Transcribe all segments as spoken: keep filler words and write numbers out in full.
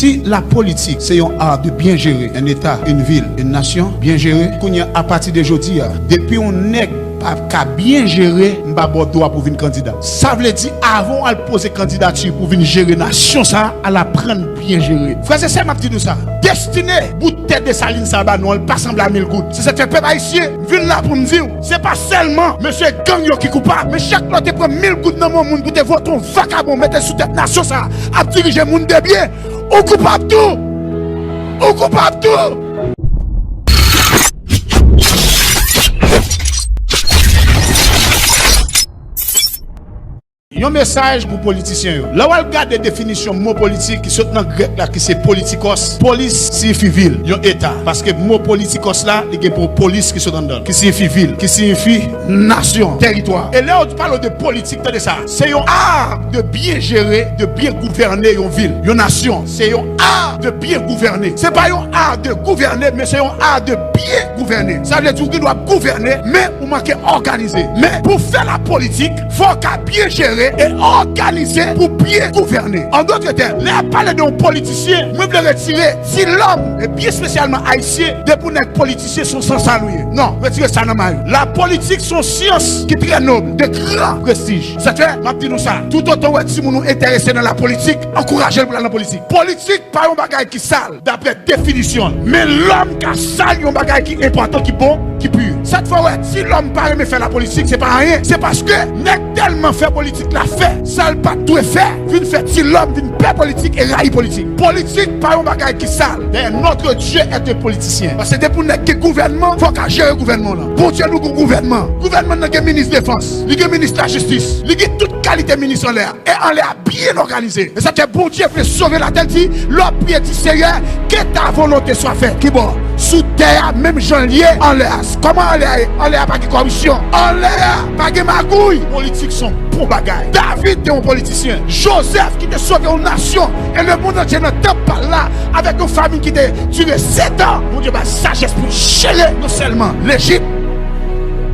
Si lapolitik se yon art de bien gérer un État, une ville, une nation, bien gérer, kounye a, apati de jodi a, depi yon nèg pa ka byen jere, m pa ba w dwa pou w vin kandida. Sa vle di, avan w al poze kandidati pou w vin jere nasyon sa a, al aprann byen jere. Frè e sè, m ap di nou sa, destine bout tè Desalin sa a ba nou an, l pa sanble a mil goud. Se sa k fè, pèp ayisyen, m vin la pou m di w, se pa sèlman mesye gang yo ki koupab, men chak lè w te pran mil goud nan men yon moun pou te vote yon vakabon, mete l sou tèt nasyon sa a, ap dirije moun de byen, ou koupab tou! Ou koupab tou! Yon mesaj pou politisyen yo. Lè w al gade definisyon mo politik ki sot nan grèk la, ki se politikos, polis siyifi vil, yon eta. Paske mo politikos la, li gen pou polis ki sot anndan l, ki siyifi vil, ki siyifi nasyon, tèritwa. E lè yo pale de politik, tande sa, se yon art de bien gérer, de bien gouverner yon vil, yon nasyon. Se yon art de bien gouverner. Se pa yon art de gouverner, men se yon art de bien gouverner. Sa vle di ou gen dwa gouvène, men ou manke òganize. Men pou fè lapolitik, fò w ka byen jere e òganize pou byen gouvène. An dòt tèm, lè y ap pale de yon politisyen, mwen vle retire ti lòm, e byen espesyalman ayisyen, depi w nèg politisyen, se yon sansal ou ye. Non, retire sa nan may ou. Lapolitik se yon syans ki trè nob, de gran prestij. Sa fè, m ap di nou sa, toutotan w wè timoun ou enterese nan lapolitik, ankouraje l pou l al nan politik. Politik pa yon bagay ki sal, daprè definisyon l. Men lòm ka sal yon bagay ki enpòtan, ki bon, ki pi. Sa k fè w wè ti lòm pa renmen fè lapolitik, se pa anyen. Se paske nèg tèlman fè politik la fè sa l pa t dwe fè, vin fè ti lòm vin pè politik e rayi politik. Politik pa yon bagay ki sal. Dayè, notre Dieu est un politicien. Paske depi w nèg gen gouvènman, fò w ka jere gouvènman w lan. Bondye nou gen gouvènman. Gouvènman nan gen minis defans, li gen minis lajistis, li gen tout kalite minis anlè a. E anlè a byen òganize. E sa k fè Bondye vle sove latè, l di, l'homme priait, dit, Seigneur, que ta volonté soit faite. Ki bò? Sou tè a, menm jan l ye anlè a. Kòman anlè a ye? Anlè a pa gen kòripsyon. Anlè a pa gen magouy. Politik se yon bon bagay. David te yon politisyen. Jozèf ki te sove yon nasyon e lemonn antye nan tanp pa l la avèk yon famin ki te dire setan. Bondye ba l sajès pou l jere non sèlman Lejip,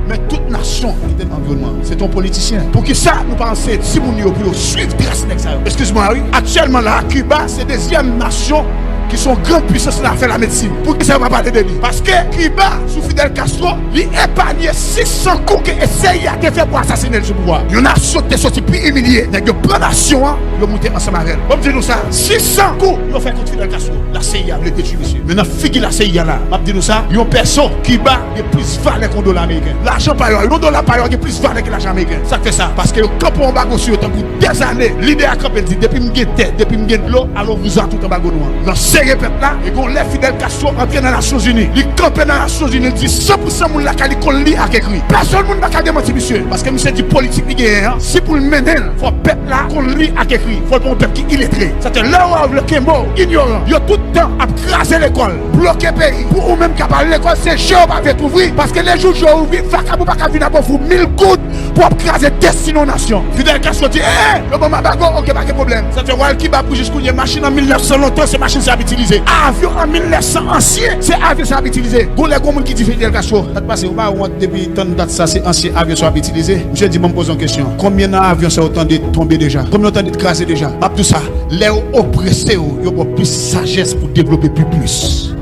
men tout nasyon ki te nan anviwònman an. Se te yon politisyen. Poukisa nou pa anseye timoun yo pou yo swiv tras nèg sa yo? Eskiz mwen, wi. Aktyèlman la, Kiba se dezyèm nasyon ki se yon gran pwisans nan afè lamedsin. Poukisa yo pa pale de li? Paske Kiba, sou Fidel Castro, li epanye sis san kou ke C I A te fè pou asasinen l sou pouvwa. Yon nasyon ki te soti pi imilye, nèg yo pran nasyon an, yo moute ansanm avè l. Ban m di nou sa, sis san kou yo fè kont Fidel Castro, la C I A vle detwi misye. Men nan figi la C I A la, m ap di nou sa, yon pèso, Kiba gen plis valè ke yon dola ameriken. Lajan pa yo a, yon dola pa yo a gen plis valè ke lajan ameriken. Sa k fè sa? Paske yo kanpe yon anbago sou yo tankou dèzane. Lidè a kanpe, l di, depi m gen tè, depi m gen dlo, alon vouzan tout anbago nou an. Nan sere pèp la, e gon lè Fidel Castro antre nan Nasyonzini. Li kanpe nan Nasyonzini, li di san pou san moun lakay li konn li ak ekri. Pèsonn moun pa ka demanti misye, paske misye di politik li genyen an, si pou l mennen l, fò pèp la konn li ak ekri. Fò l pa yon pèp ki iletre. Sa te lè yo vle kenbe w inyoran. Yo tout tan ap kraze lekòl, bloke peyi. Pou ou menm k ap al lekòl, se je w pa vle t ouvri. Paske lejou je w ouvri, vakabon pa ka vin ap ofri w mil goud pou w ap kraze destine yon nasyon. Fidel Castro di, en, en, yo ban m anbago, oke, pa gen pwoblèm. Sa te wè l Kiba pou jis kounye, machin an mil nèf san lontan, se machin sa y ap itilize. Avyon an mil nèf san ansyen, se avyon sa y ap itilize. Gon lè gon moun ki di Fidel Castro, sa t pase, ou pa wont depi tann dat sa, se ansyen avyon sa y ap itilize? Misye di, ban m poze yon kesyon. Konbyen nan avyon sa yo tande tonbe deja? Konbyen yo tande kraze deja? M ap di w sa, lè yo oprese w, yo ba w plis sajès pou devlope pi plis.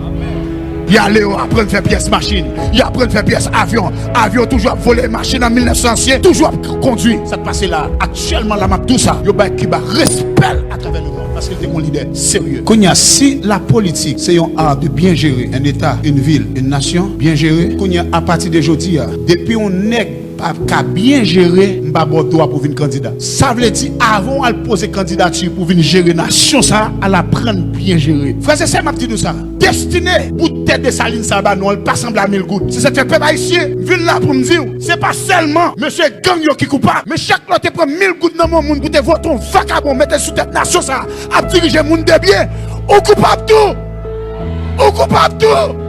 Y ale, yo aprann fè pyès machin, y aprann fè pyès avyon. Avyon toujou ap vole, machin an mil nèf san ansyen toujou ap kondui. Sa k pase la a? Aktyèlman la, m ap di w sa, yo bay Kiba respè l atravè lemonn, paske l te gon lidè serye. Kounye a, si lapolitik se yon art de bien gérer un État, une ville, une nation, byen jere, kounye a, apati de jodi a, depi yon nèg pa ka byen jere, m pa ba w dwa pou w vin kandida. Sa vle di, avan w al poze kandidati pou w vin jere nasyon sa a, al aprann byen jere. Frè e sè, m ap di nou sa, destine bout tè Desalin sa a ba nou an, l pa sanble a mil goud. Se sa k fè, pèp ayisyen, m vin la pou m di w, se pa sèlman mesye gang yo ki koupab, men chak lè w te pran mil goud nan men yon moun pou te vote yon vakabon, mete l sou tèt nasyon sa a, ap dirije moun de byen, ou koupab tou! Ou koupab tou!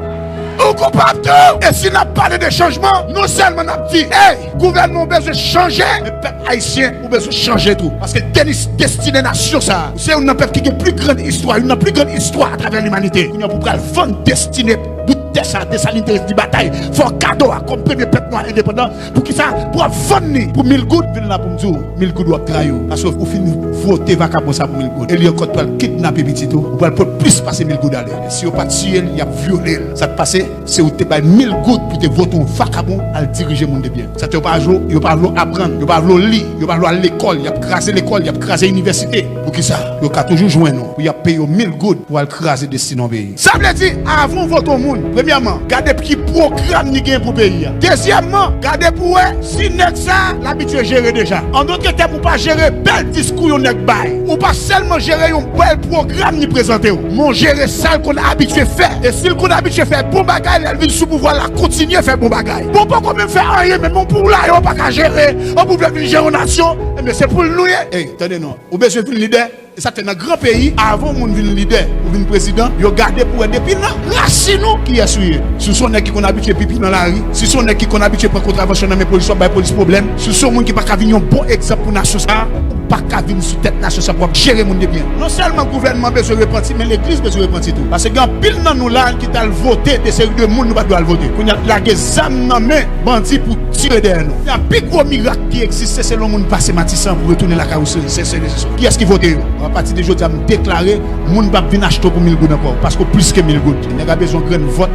Ou koupab tou! E si n ap pale de chanjman, non sèlman n ap di, ey, gouvènman ou bezwen chanje, men pèp ayisyen ou bezwen chanje tou. Paske denis, destine nasyon sa a, ou se youn nan pèp ki gen pli grann istwa, youn nan pli grann istwa atravè limanite. Kounye a pou pral vann destine bout tè sa, Desalin te di batay, fè w kado a kòm premye pèp nwa endepandan. Poukisa? Pou w ap vann li pou mil goud. Vin la pou m di w, mil goud w ap trayi w. Paske ou fin vote vakabon sa pou mil goud. E li ankò t pral kidnape pitit ou. Ou pral pot plis pase mil goud ale. E si yo pa tiye l, y ap vyole l. Sa k pase? Se ou te bay mil goud pou te vote yon vakabon al dirije moun de byen. Sa te yo pa vle, yo pa vle aprann, yo pa vle li, yo pa vle al lekòl, y ap kraze lekòl, y ap kraze inivèsite. Poukisa? Yo ka toujou jwenn ou pou y ap peye yo mil goud pou al kraze destin yon peyi. Sa vle di, avan w vote yon moun, premyèman, gade ki pwogram li gen pou peyi a. Dezyèmman, gade pou wè si nèg sa l abitye jere deja. An dòt tèm, ou pa jere bèl diskou yon nèg bay. Ou pa sèlman jere yon bèl pwogram li prezante w, men w jere sa l konn abitye fè. E si l konn abitye fè bon bagay, lè l vin sou pouvwa l la, kontinye fè bon bagay. Bon, poko menm fè anyen, menm yon poulaye w pa ka jere, w ap vle vin jere yon nasyon, ebyen se poul nou ye. Ey, tande non, ou bezwen vin lidè. E sa k fè nan gran peyi, avan yon moun vin lidè ou vin prezidan, yo gade pou wè depi nan rasin ou kiyès ou ye. Si w se yon nèg ki konn abitye pipi nan lari, si w se yon nèg ki konn abitye pran kontravansyon nan men polis, w ap bay polis pwoblèm, si w se yon moun ki pa ka vin yon bon egzanp pou nasyon sa a, ou pa ka vin sou tèt nasyon sa a pou w ap jere moun de byen. Non sèlman gouvènman bezwen repanti, men legliz bezwen repanti tou. Paske gen anpil nan nou la ki t al vote de seri de moun nou pa t dwe al vote. Kounye a, lage zam nan men bandi pou tire dèyè nou. Gen pi gwo mirak ki egziste, se lè yon moun pase Matisan pou retounen lakay ou se, se, se, se, se. Kiyès ki vote yo? Apati de jodi a, m deklare, moun p ap vin achte w pou mil goud ankò, paske w plis ke mil goud. Nèg la bezwen yon grenn vòt.